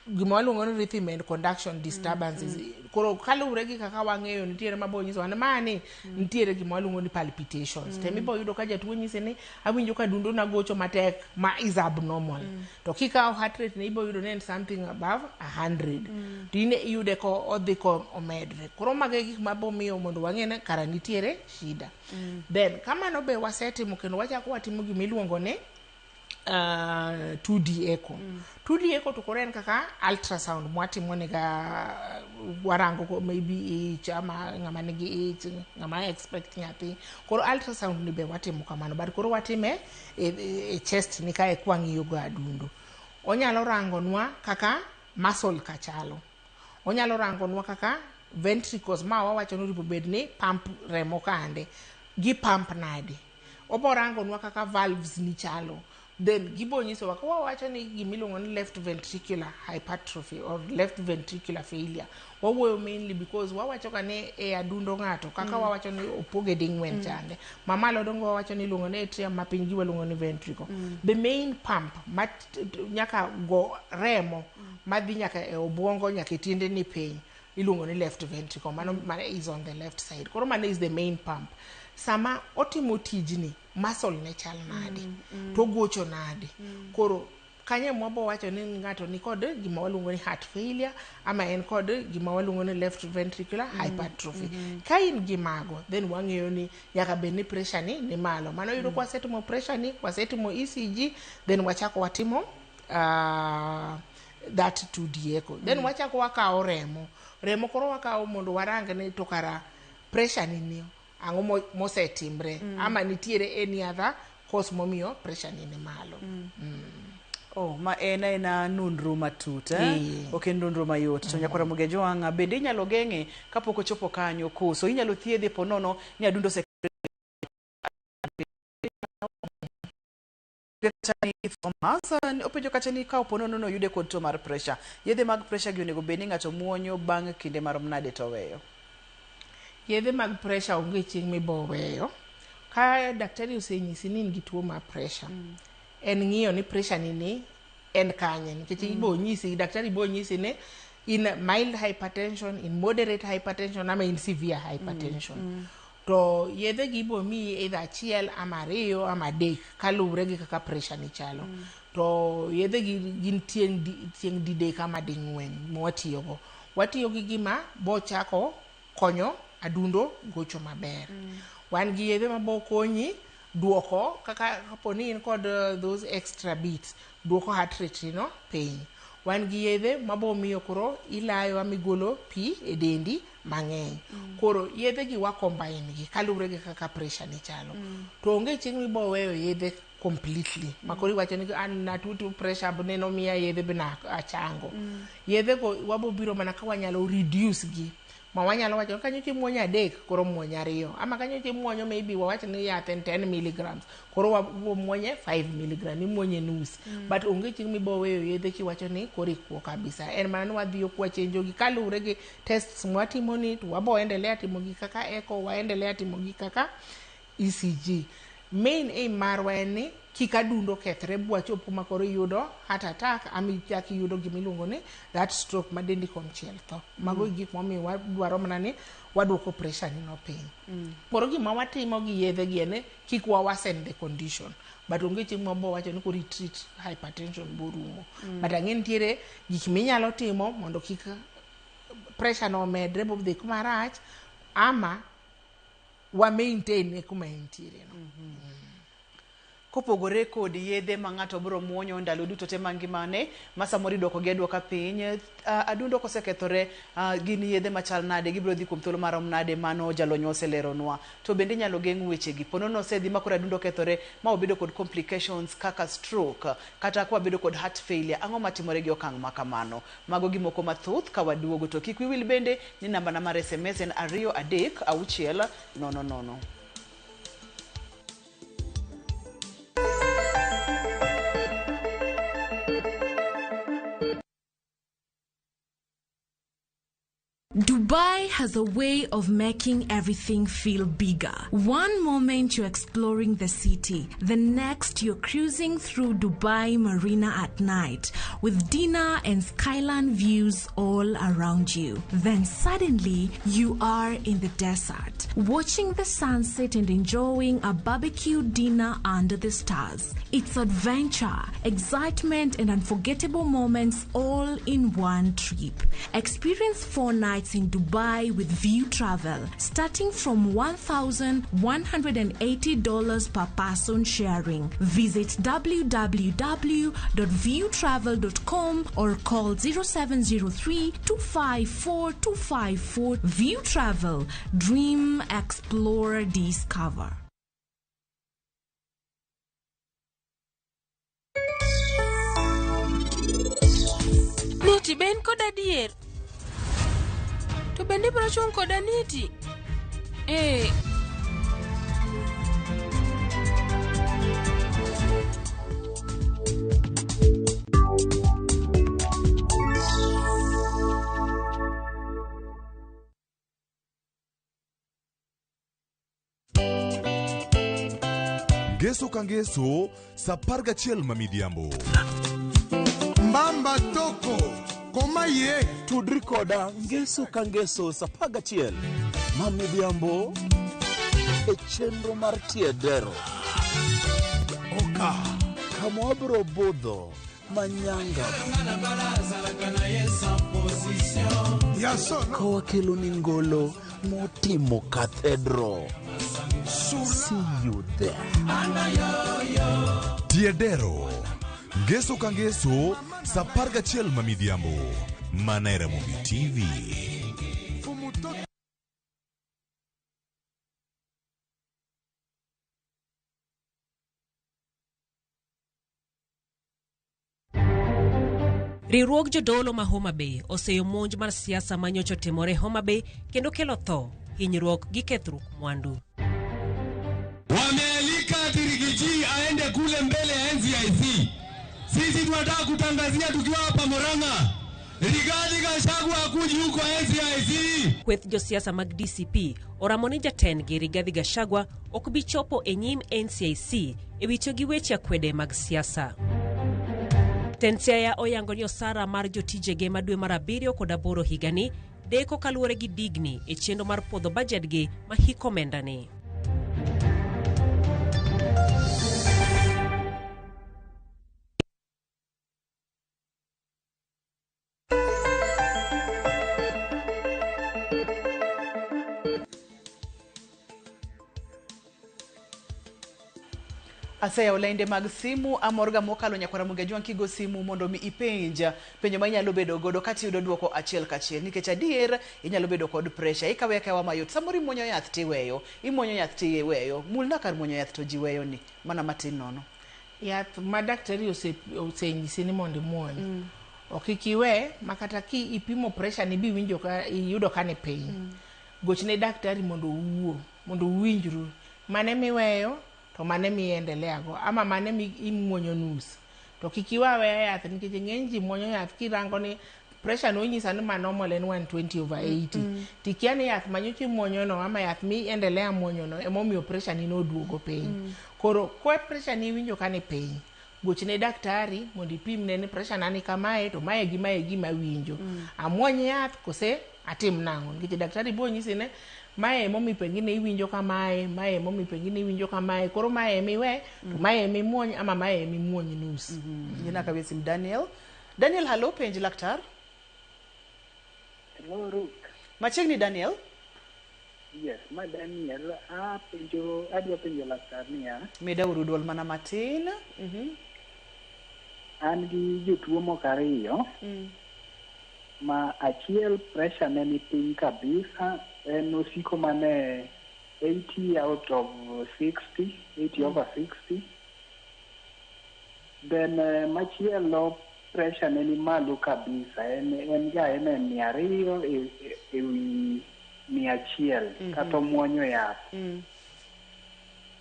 gima waluongo ni rhythm and conduction disturbances. Koro kaluwore gi kaka wang'eyo, nitiere mabo nyisowa ni mani nitiere gima waluongo ni palpitations. Tem ibo yudo ka jatuo nyise ni awinjo ka dundo na gocho matek ma is abnormal, to kikawo heart rate ne ibo yudo ni en something above 100, to in iyude ko odhi ko omedre. Koro mago e gik mabo miyo mondo wang'e ni kara nitiere shida. Then kamano be wasetimo kendo wachako watimo gimiluongo ni 2D echo. 2D echo to koro en kaka ultrasound mwatimo nega warango ko maybe ich ama ng'ama nigi ich, ng'ama expect nyathi. Koro ultrasound ni be watimo kamano, but koro watime e chest ni kae kwang'iyo go adundo. Onyalo rangonwa kaka muscle ka chalo, onyalo rangonwa kaka ventricles ma wawacho ni oripo bed ni pump remo kande gi pump nade, obo rangonwa kaka valves ni chalo. Then gibo nyisowa ka wawacho ni gimiluongo ni left ventricular hypertrophy or left ventricular failure. Wawuoyo mainly because wawacho ga ni e adundo ng'ato kaka wawacho ni opoge ding'wen chande, mamalo dongo wawacho ni iluongo ni atrium, mapiny gi waluongo ni ventricle. The main pump ma nyaka go remo madhi nyaka e obwongo nyaka e tiende ni piny iluongo ni left ventricle. Mano is on the left side. Koro mano is the main pump. Sama otimo tijni, muscle ne chal nade to gocho nade? Koro kanyo mwabo wacho ni ng'ato ni kod gima waluongo ni heart failure ama en kod gima waluongo ni left ventricular hypertrophy. Ka in gi mago, then wang'eyo ni nyaka bed ni pressure ni ni malo. Mano yudo kwasetimo pressure ni, kwasetimo ECG, then wachako watimo that 2D echo. Then wachako wakawo remo. Remo koro wakawo mondo warang ni to kara pressure ni ni ang'o mosetimre ama nitiere any other cause momiyo pressure ni ni malo. Oh, ma en aena nonro matut, eh? Eh. Ok en nonro mayot. To nyakwara Mogejo wang'a, bende inyalo geng'e kapok ochopo kanyo, koso inyalo thiedhe po nono ni adundo ose kata ni Thomas openjo kacha ni ka opo nono noyude kod tuo mar pressure, yedhe mag pressure gi onego bed ni ng'ato muonyo bang' kinde marom nade to oweyo? Yedhe mag pressure onge chieng' mibo weyo. Ka daktari osenyisi ni in gi tuo mar pressure, en ng'iyo ni pressure ni ni en kanye, nikech ibo nyisi, daktari bo nyisi ni in mild hypertension, in moderate hypertension ama in severe hypertension. To yedhe gi ibo miyi either achiel ama ariyo ama adek kaluwore gi kaka pressure ni chalo. To yedhe gi gin tieng' didek ama ding'wen mwatiyogo. Watiyo gi gima bochako konyo adundo gocho maber. Wan gi yedhe ma bo konyi Duoko kaka kapo ni in kod those extra beats, duoko heart rate no piny. Wan gi yedhe mabo miyo koro ilayo ama igolo pi e dendi mang'eny. Koro yedhe gi wa combine gi kaluwore gi kaka pressure ni chalo. To onge chieng' mibo weyo yedhe completely. Ma koro iwacho ni an natuo tuo pressure neno miya yedhe be na achango. Yedhe go wabo biro mana ka wanyalo reduce gi. Ma wanyalo wacho ka nyocha imuonyo 3 koro muony 2. Ama ka nyocha imuonyo maybe wawach ni yath en 10 milligrams koro wamuonye 5 milligram, imuonye nus. But onge chieng' mibo weyo yedhe kiwacho ni koro ikuo kabisa. En mana ni wadhiyo kwachenjo gi kaluwore gi tests mwatimo ni to wabo endelea timo gi kaka echo, waendelea timo gi kaka ECG. Main aim marwa en ni kik adundo kethre bwachop kuma koro iyudo heart attack ama ichak iyudo gimiluongo ni that stroke ma dendi konchiel tho. Mago e gik momiyo wadwaro mana ni waduoko pressure ni no piny. Koro gima watimo gi yedhe gi en ni kik wa worsen the condition. But onge chieng' mwabo wacho ni koro i treat hypertension borumo. But ang'e nitiere gik minyalo timo mondo kik pressure no omedre bodhi kuma rach ama wa maintain e kuma entiere no. Kopogore kod yedhe ma ng'ato biro muonyo ndalo duto te mangimane ma samoro iduoko gi aduoka piny, adundo kosekethore, gin yedhe machal nade, gibiro dhi kuom thuolo marom nade, mano jalony oseleronwa. To bende inyalo geng' weche gi po nono osedhi ma koro adundo okethore ma obedo kod complications kaka stroke kata kwabedo kod heart failure, ang'o matimore gi okang' ma kamano? Mago gimoko mathoth ka waduogo. To kik wiwil bende ni namba na mar SMS en 2 3 6 0 0. Dubai has a way of making everything feel bigger. One moment you're exploring the city, the next you're cruising through Dubai Marina at night with dinner and skyline views all around you. Then suddenly you are in the desert, watching the sunset and enjoying a barbecue dinner under the stars. It's adventure, excitement, and unforgettable moments all in one trip. Experience 4 nights in Dubai with View Travel, starting from $1,180 per person sharing. Visit www.viewtravel.com or call 0703 254 254. View Travel. Dream, explore, discover. Niti be en koda adier? To bende ibiro chung' koda Niti? Ee. Ngeso ka ngeso sa 11 ma midhiambo. Mbamba toko koma ye. Tudri koda ngeso ka ngeso sa 11 ma midhiambo e chenro mar Tiedero. Oka. Kama wabiro budho manyanga. Ya solo. Ka wakelo ni ngolo motimo cathedral. See you there. Tiedero. Ngeso ka ngeso sa 11 ma midhiambo. Mana e Ramogi TV. Fumutoto. Riwruog jodolo ma Homa Bay oseyo monj mar siasa ma nyocha otimore Homa Bay kendo kelo tho, hinyruok gi kethruok mwandu. Wamealika Riggy G aende kule mbele ya NCIC. Sisi tunataka kutangazia tukiwa hapa Murang'a, Rigathi Gachagua akuji huko NCIC. Kweth josiasa mag DCP oramo ni jatendgi Rigathi Gachagua ok bi chopo e nyim NCIC e wi tiyo gi weche akwede mag siasa. Tend Siaya oyango ni osara mar jotijege ma dwe mar 7 kod 8 higani deko kaluwore gi digni e chenro mar puodho bajedgi ma hik omendani. Aseyawo lainde mag simu amorga mokalo nyakwara Ramogi Ajwang' kigo simu mondo mi ipenj penjo ma inyalo bedo godo kata iyudo duoko achiel kachiel nikech adier inyalo bedo kod pressure ikawe akawa mayot samoro imuonyo yath tiweyo imuonyo yath tiweyo mulna kar muonyo yath to ji weyo ni mana matin nono. Yath ma daktari osenyisi ni mondo imuony ok kik iwe makata ki ipimo pressure ni biwinjo ka iyudo ka ni piny gochne daktari mondo uwuo mondo uwinjru mane miweyo to mane miendelea go ama mane mi imuonyo nus to kik iwe aweya yath nikech ng'eny ji muonyo yath kirango ni pressure nonyisa ni ma normal en 120 over 80 tikia ni yath manyocha imuonyo no ama yath mi endelea muonyo no emomiyo pressure ni noduogo piny koro kwa pressure ni iwinjo ka ni piny gochne daktari mondo ipimne ni pressure na ni kamae to mae gi mae gima awinjo amuony yath kose atim nang'o nikech daktari biro nyisi ni mae emomiyo pengine iwinjo kamae mae emomiyo pengine iwinjo kamae koro mae emiwe to mae emimuony ama mae emimuony nus Yina kawe sim Daniel. Daniel halo penj laktar. Hello, Ruth. Machiegni Daniel. Yes, ma Daniel. Apenjo, adwa penjo laktar niya, Meda uru duol mana matin. An gi jotuo moko ariyo ma achiel pressure ne ni piny kabisa, en osiko mane 80 out of 60, 80 over 60. Then machielo pressure ne ni malo kabisa, en ga en e 200 ewi 100 kata omuonyo yath.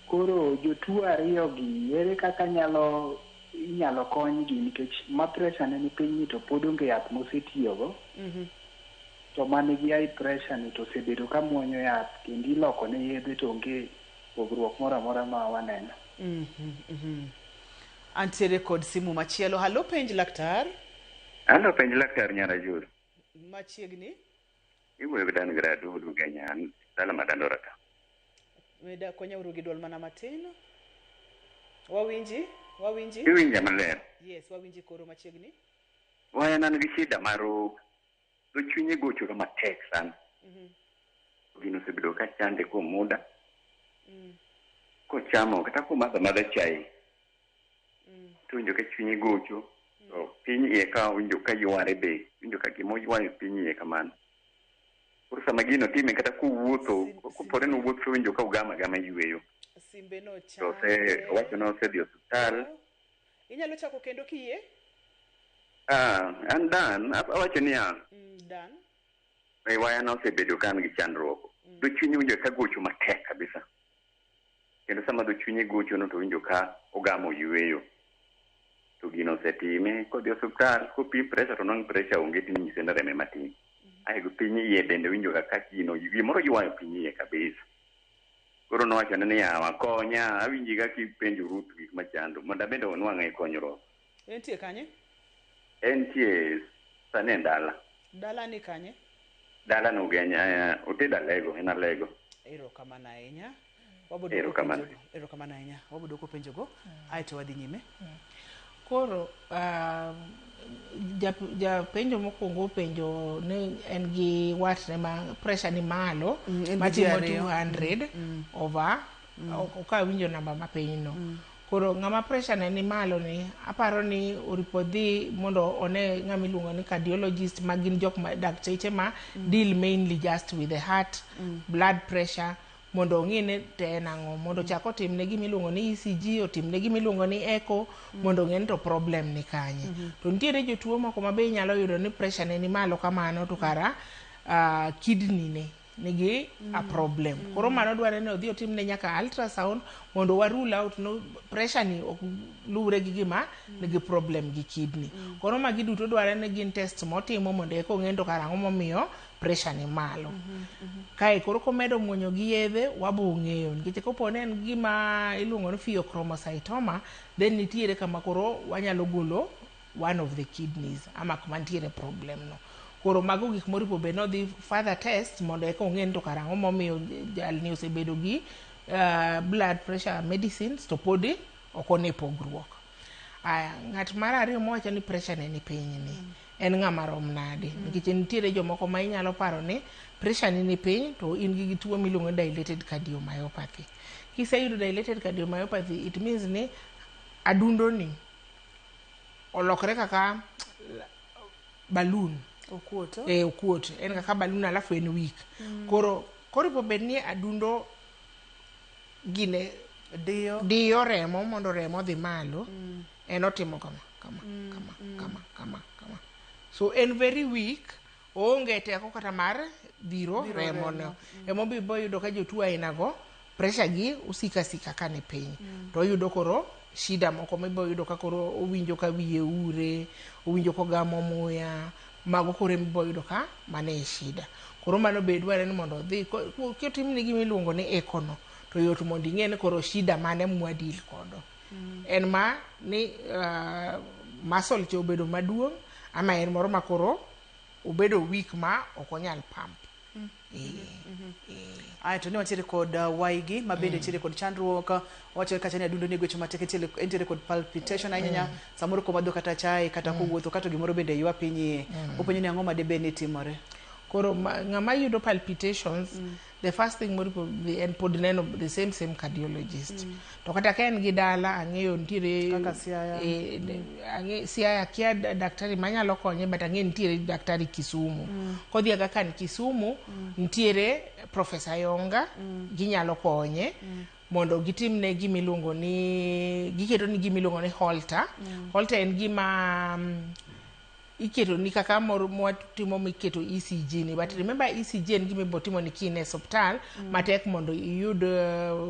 Koro jotuo ariyo gi ere kaka nyalo inyalo konygi nikech ma pressure ne ni piny ni to pod onge yath mosetiyogo to manigi high pressure ni to osebedo ka muonyo yath kendo iloko ne yedhe to onge pogruok moro amora ma waneno. Antiere kod simu machielo. Halo penj laktar. Halo penj laktar Nyarajur. Machiegni. Iwuoyo gi Dan Gradu Ugenya, an dala ma Dandora ka. Meda konya uru gi duol mana matin. Wawinji? Wawinji? Iwinja maler. Yes, wawinji koro machiegni. Waya an gi shida mar dho chunye gochore matek sana. Gino osebedo ka chande kuom muda. Kochamo kata komadho amadha chai. To winjo ka chunye gocho. To piny iye ka winjo ka yware be. Winjo ka gima oywayo piny iye kamano. Koro sama gino time kata kowuotho, kopore ni owuotho to winjo ka ogamo agama yweyo. Simbe no To ose owacho ni osedhi osiptal. Inyalo chako kendo kiyie? An Dan, awacho niya, Dan. Wayana osebedo ka an gi chandruok. Dho chunye winjo ka gocho matek kabisa. Kendo sama dho chunye gocho no to winjo ka ogamo yweyo. To gino osetime, kodhi osiptal, kopim pressure to nwang' pressure onge tinyise ni reme matin. Ae piny iye bende winjo ga ka gino, gimoro ywayo piny iye kabisa. Koro nowachone ni yawa konya, awinji ga kipenjo Ruth gik machando, mondo abende onwang'e konyruok. Entie kanye? Entie sani e dala. Dala ni kanye? Dala no Ugenya, otedo alego, en alego. Erokamano ahinya. Wabo Erokamano. Erokamano ahinya. Wabo dwoko penjogo. Aeto wadhi nyime. Koro japenjo mokwongo openjo ni en gi watne ma pressure ni malo En gi ji matimo ariyo. 200 over ok awinjo namba mapiny no. Koro ng'ama pressure ne ni malo ni aparo ni oripo dhi mondo one ng'ama iluongo ni cardiologist ma gin jok ma dakteche ma deal mainly just with the heart, blood pressure mondo ong'i ni to en ang'o mondo ochak otimne gima iluongo ni ECG otimne gima iluongo ni echo mondo ong'e ni to problem ni kanye. To nitiere jotuo moko ma be inyalo yudo ni pressure ne ni malo kamano to kara kidney ne nigi a problem. Koro mano dware ni odhi otimne nyaka ultrasound mondo wa rule out no pressure ni ok luwre gi gima nigi problem gi kidney. Koro magi duto dware ni gin test motimo mondo eka ong'e ni to kara ang'o momiyo pressure ni malo. Kae koro komedo muonyo gi yedhe wabo ng'eyo nikech kopo ni en gima iluongo ni pheochromocytoma then nitiere kama koro wanyalo golo one of the kidneys ama kuma nitiere problem no. Koro mago gik moripo bed nodhi further test mondo eka ong'e ni to kara ang'o momiyo jalni osebedo gi blood pressure medicines to podi ok one pogruok. Aya, ng'at mar ariyo mowacho ni pressure ne ni piny ni en ng'ama rom nade? Nikech nitiere jomoko ma inyalo paro ni pressure ni ni piny to in gi tuo miluongo ni dilated cardiomyopathy. Kiseyudo dilated cardiomyopathy, it means ni adundo ni olokre kaka balloon. Okuot. Eh, okuot. En kaka balloon alafu en weak. Koro koripo bed ni adundo gine diyo remo mondo remo odhi malo, en otimo kama kama kama kama kama kama. So en very weak, oonge teko kata mar dhiro Dhiro remo remo. no. Emomiyo ibo yudo ka jotuo aina go pressure gi osiko asika ka ni piny. To oyudo koro shida moko mibo yudo ka koro owinjo ka wiye ure, owinjo kogamo muya, mago koro emibo yudo ka mano e shida. Koro mano be dwarore ni mondo odhi kotimni gima iluongo ni echo no, to yot mondo ing'e ni koro shida mane mwa deal kodo. En ma ni muscle cha obedo maduong' ama en moro ma koro obedo weak ma ok onyal pump. Ae to ne wantiere kod Waigi ma bende nitiere kod chandruok. Owacho kacha ni adundo ne gwecho matek, entiere kod palpitation ahinya samoro komadho kata chai kata kowuotho kata gimoro bende ywa piny iye. Openjo ni ang'o ma debed ni timore. Koro ng'ama yudo palpitations, the first thing moripo dhi en pod neno the same cardiologist. To kata ka en gi dala, ang'eyo nitiere Kaka Siaya. Ang'e Siaya kia daktari manyalo konye, but ang'e nitiere daktari Kisumu. Kodhi aga kan Kisumu, nitiere Professor Yonga, ginyalo konye mondo gitimne gimiluongo ni, giketo ni gimiluongo ni Holter. Holter en gima iketo ni kaka moro mwatimo miketo ECG ni, but remember ECG en gima ibo timo ni kin e osiptal matek mondo iyud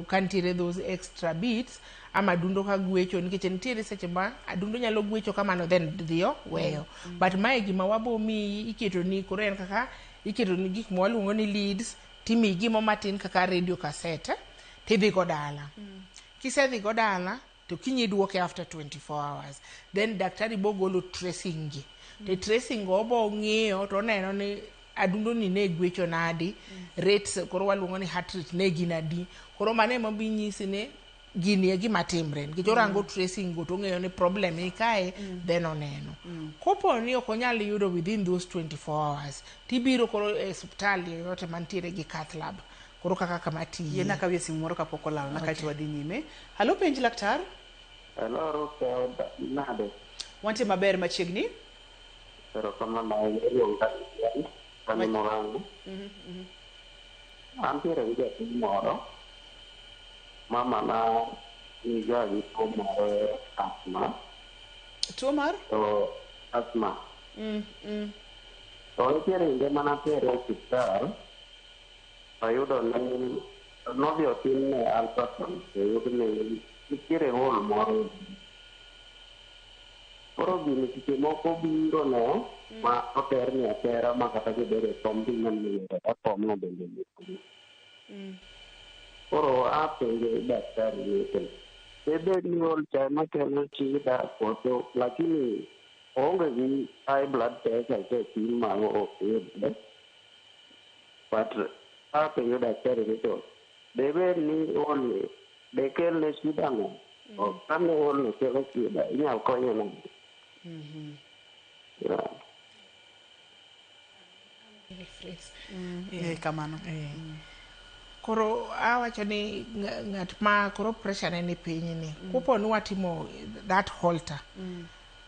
ka nitiere those extra beats ama adundo ka gwecho, nikech nitiere seche ma adundo nyalo gwecho kamano then dhiyo weyo. But mae gima wabo miyi, iketo ni koro en kaka iketo ni gik mwaluongo ni leads, timiyi gimo matin kaka radio cassette, tidhi go dala. Kisedhi go dala to kiny iduoke after 24 hours, then daktari bo golo tracing gi. To tracing go obo ng'iyo to oneno ni adundo ni ne gwecho nadi, rates koro waluongo ni heart rate ne gin adi. Koro mano ema bi nyisi ni gini e gima timre, nikech orango tracing go to ong'eyo ni problem ni kae, then oneno. Kopo ni ok onyal yudo within those 24 hours, tibiro koro e osiptal yoyote mantiere gi cath lab, koro kaka kama tiye. Yiena kawie simu moro kapok olal na kaeto wadhi nyime. Halo, penj laktar. Hello, Ruth, nade? Wantie maber machiegni. Erokamano ahinya, iluonga ni Murang'a. Antiere gi jatuo moro, mama na niga gi tuo mar asthma. Tuo mar? To asthma. To nitiere kinde manatere osiptal, ayudo ni nodhi otimne ultrasound to oyud ni nitiere hole moro. Koro gini seche moko biro ne ma oterne atera ma kata kibedo e kom tineno ni kata komno bende ni. Koro apenjo daktari ni to debed ni hole cha ema kelo shida koso, lakini oonge gi high blood pressure kosepim ma ok yudre. But apenjo daktari ni to debed ni hole dekelne shida no? To kane hole no kelo shida, inyal konye nade? Yeah. Rephrase. Kamano. Koro awacho ni ng'at ma koro pressure ne ni piny ni, kopo ni watimo that Holter,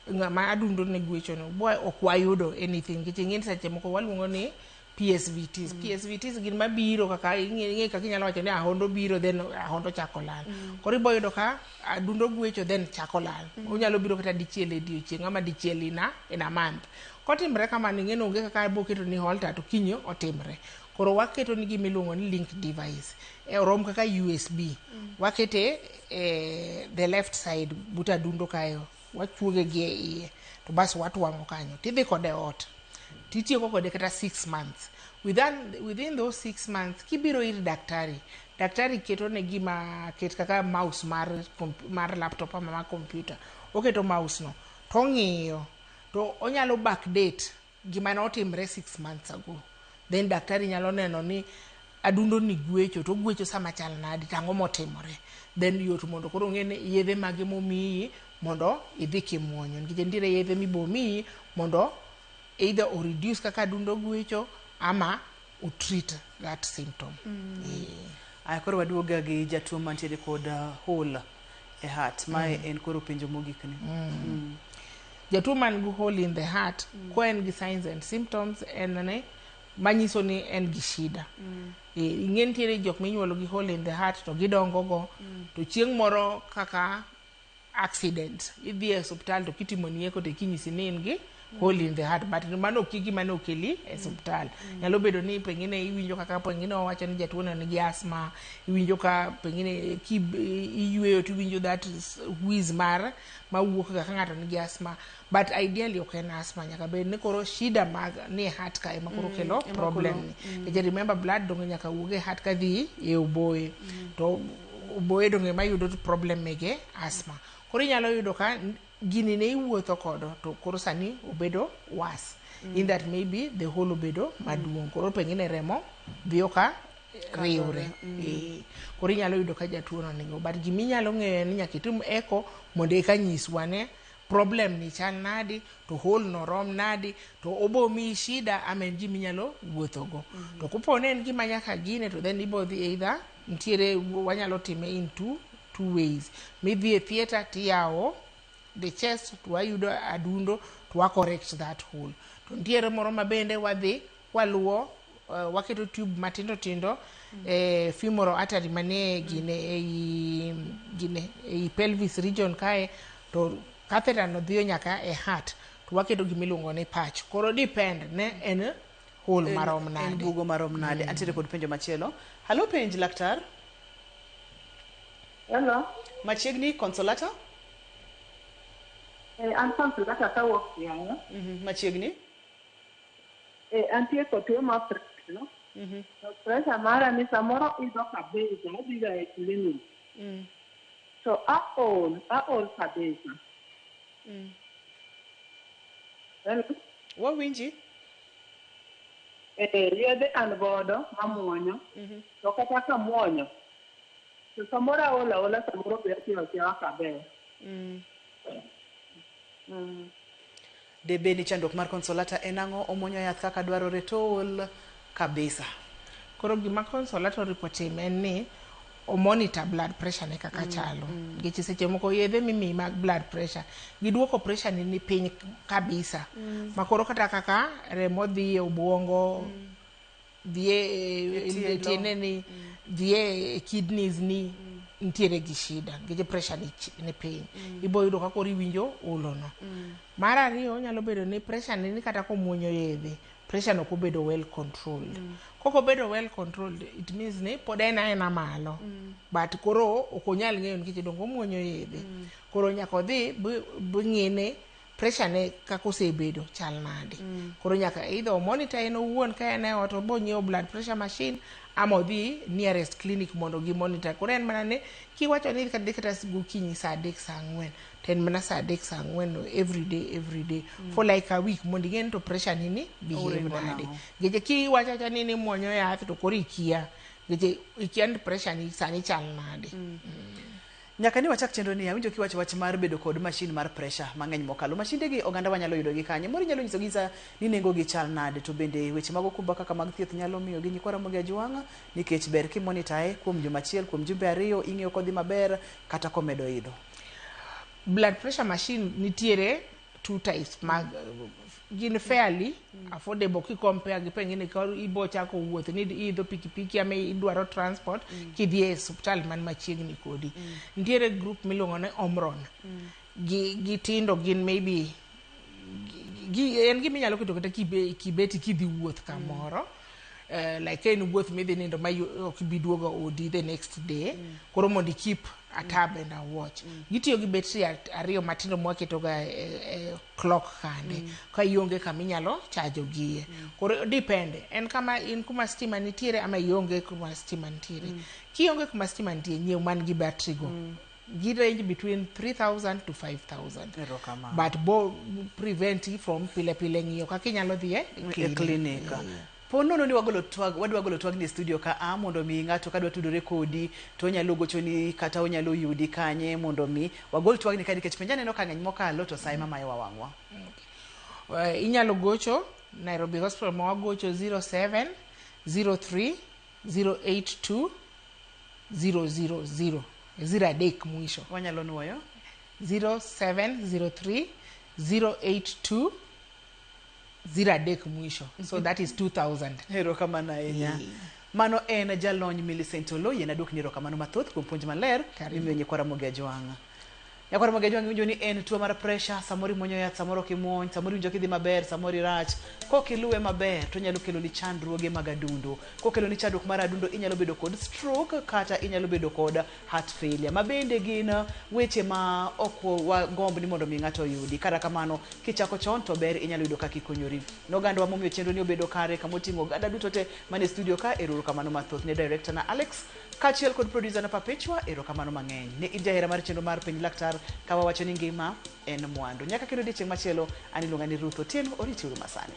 ng'ama adundo ne gwecho no bo ok wayudo anything, nikech ing'e ni seche moko waluongo ni PSVTs. PSVTs gin mabiro kaka ing'e kaka inyalo wacho ni ahondo biro, then ahondo chako lal. Koro ibo yudo ka adundo gwecho then chako lal. Onyalo biro kata dichiel e odiochieng' ama dichiel in a month. Kotimre kamano, ing'e ni onge kaka abo keto ni Holter to kiny otimre. Koro waketo ni gima iluongo ni link device. Orom kaka USB. Wakete e the left side but adundo kayo. Wachuoge gi e iye. To bas watwang'o kanyo. Tidhi kode ot. Titieko kode kata 6 months. Within those 6 months, kibiro ir daktari, daktari keto ne gima ket kaka mouse mar laptop ama mar computer. Oketo mouse no to ong'iyo to onyalo backdate gima notimre 6 months ago. Then daktari nyalo neno ni adundo ni gwecho to ogwecho sama chal nadi to ang'o motimore. Then yot mondo koro ong'e ni yedhe mage momiyi. mondo idhi kimuonyo nikech nitiere yedhe mibomiyi mondo either o reduce kaka adundo gwecho ama o treat that symptom. Aya koro waduoga gi jatuo mantiere kod hole e heart. Mae en koro penjo mogik ni. Jatuo man gi hole in the heart, ko en gi signs and symptoms en ne manyiso ni en gi shida. Ing'e nitiere jok minyuolo gi hole in the heart to gidongo go, to chieng' moro kaka accident idhi e osuptal to kitimoni echo to kinyisi ni in gi hole in the heart, but mano ok gima ne okeli e osuptal. Nyalo bedo ni pengine iwinjo kaka pengine wawacho ni jatuo no nigi asthma, iwinjo ka pengine ki iyweyo to iwinjo that wheeze mar mawuok ga ka ng'ato nigi asthma, but ideally ok en asthma. Nyaka bed ni koro shida mag ni e heart ka ema koro kelo ema problem koro, ni. Nikech remember, blood donge nyaka wuog e heart kadhi e oboye, to oboye donge ema yudo problem mege asthma. Koro inyalo yudo ka gini ne iwuotho kodo to koro sani obedo worse, in that maybe the hole obedo maduong', koro pengine remo dhiyo ka riwre. Koro inyalo yudo ka jatuo no nigo, but giminyalo ng'eyo en ni nyaka itim echo mondo eka nyiswa ne problem ni chal nadi, to hole no rom nadi, to obo miyi shida ama en giminyalo wuothogo. To kopo ni en gima nyaka gine, to then ibo dhi either nitiere wanyalo time in two ways: midhi e theatre tiyawo the chest to wayudo adundo to wa correct that hole, to nitiere moro ma bende wadhi waluwo, waketo tube matindo tindo femoral artery manie gine ei gine ei pelvis region kae, to catheter no dhiyo nyaka e heart to waketo gimiluongo ni patch. Koro depend ne en hole marom En nade. Bugo marom nade. Antiere kod penjo machielo. Halo, penj laktar. Hello. Machiegni, Consolata. An Consolata kawuok Siaya. Machiegni. Antie kod tuo mar pressure, no? To pressure mara ni samoro idho kabisa, adhiga e clinic. To aol, aol kabisa. Hello? Wawinji. Yedhe an godo mamuonyo. To kata kamuonyo, to samoro aol aola, samoro be atiyo atiya kaber. Debe ni chandruok mar Consolata en ang'o? Omuonyo yath kaka dwarore to ool kabisa. Koro gima Consolata oripo tim en ni omonitor blood pressure ne kaka chalo, nikech seche moko yedhe mimiyi mag blood pressure giduoko pressure ni piny kabisa, ma koro kata kaka remo dhi e obwongo, dhi e E tielo. Tiende ni dhi e kidneys ni nitiere gi shida nikech pressure ni piny. Ibo yudo ka koro iwinjo olono. Mar ariyo, nyalo bedo ni pressure ni kata komuonyo yedhe, pressure no ok obedo well controlled. Kok obedo well controlled, it means ni pod en aena malo, but koro ok onyal ng'eyo nikech donge omuonyo yedhe. Koro nyaka odhi bing'ine pressure ne kaka osebedo chal nade. Koro nyaka either omonitor en owuon ka en e ot, obo nyiewo blood pressure machine, ama odhi nearest clinic mondo gi monitor. Koro en mana ni kiwacho ni dhi kata gokinyi saa 3 saa 4, to en mana saa 3 saa 4 no every day, every day for like a week mondo ing'e ni to pressure ni ni behave Oringo nade. nang'o? Nikech kiwacho awacha ni nimuonyo yath to koro ikia, nikech ikia ni pressure ni sani chal nade. Nyaka ni wachak chenro ni, awinjo kiwacho wach mar bedo kod mashin mar pressure mang'eny mokalo. Mashinde gi oganda wanyalo yudo gi kanye? Moro inyalo nyiso gi sa ni nengo gi chal nade, to bende weche mag okumba kaka mag thieth nyalo miyo gi nyikwa Ramogi Ajwang', nikech ber kimonitae kuom juma achiel, kuom jumbe 2, ing'iyo kodhi maber kata komedo idho. Blood pressure machine nitiere two types mag, gin fairly affordable ki compare gi pengine ka ibo chako wuoth ni iidho pikipiki ama idwaro transport kidhi e osiptal man machiegni kodi. Nitiere group miluongo ni Omron. Gi gitindo, gin maybe gi, en gima inyalo keto kata kibeti kidhi wuoth kamoro, like ka en wuoth midhi nindo ma ok ibi duogo odi the next day. Koro mondo i keep a tab and a watch. Gitiyo gi betri ariyo matindo mwaketoga e clock kande ka ionge kama inyalo chajo gie. Koro depend en kama in kuma stima nitiere ama ionge kuma stima nitiere. Kionge kuma stima nitie, nyiew man gi battery go. Gi range between 3000 to 5000. Erokamano. But bo prevent you from pile pile ng'iyo kaka inyalo dhi e E clinic. Po nono ni wagolo twag, wadwa golo twagni e studio ka a mondo mi ng'ato kadwa tudore kodi to onyalo gochoni kata onyalo yudi kanye mondo mi wagol twagni ka nikech penj aneno ka ng'eny mokalo to sa ema mayowa wang'wa. Inyalo gocho Nairobi Hospital ma wagocho 07 03 082 000 zero adek mwisho. Wanyalo nuoyo? 0703 082 03 mwisho. So that is 2000. Erokamano ahinya. Mano en jalony Millicent Oloo, yien aduokni erokamano mathoth kuom puonj maler mimiyo nyikwa Ramogi Ajwang'. Nyakwar Ramogi Ajwang' iwinjo ni en tuo mar pressure, samoro imuonyo yath, samoro ok imuony, samoro iwinjo kidhi maber, samoro irach. Kok iluwe maber to onyalo keloni chandruoge mag adundo. Kokeloni chandruok mar adundo inyalo bedo kod stroke kata inyalo bedo kod heart failure. Ma bende gin weche ma ok wagomb ni mondo mi ng'ato oyudi. Kata kamano, kichako chon to ber inyalo yudo kaka ikonyori. Ne ogandawa momiyo chenro ni obedo kare kama oting'o oganda duto te mane studio ka, erokamano mathoth ne director na Alex kaachiel kod producer na Perpetua, erokamano mang'eny. Ne in jahera mar chenro mar Penj Laktar ka wawacho ni ngima en mwandu. Nyaka kendo odiochieng' machielo, an iluonga ni Ruth Otieno, oriti uru masani.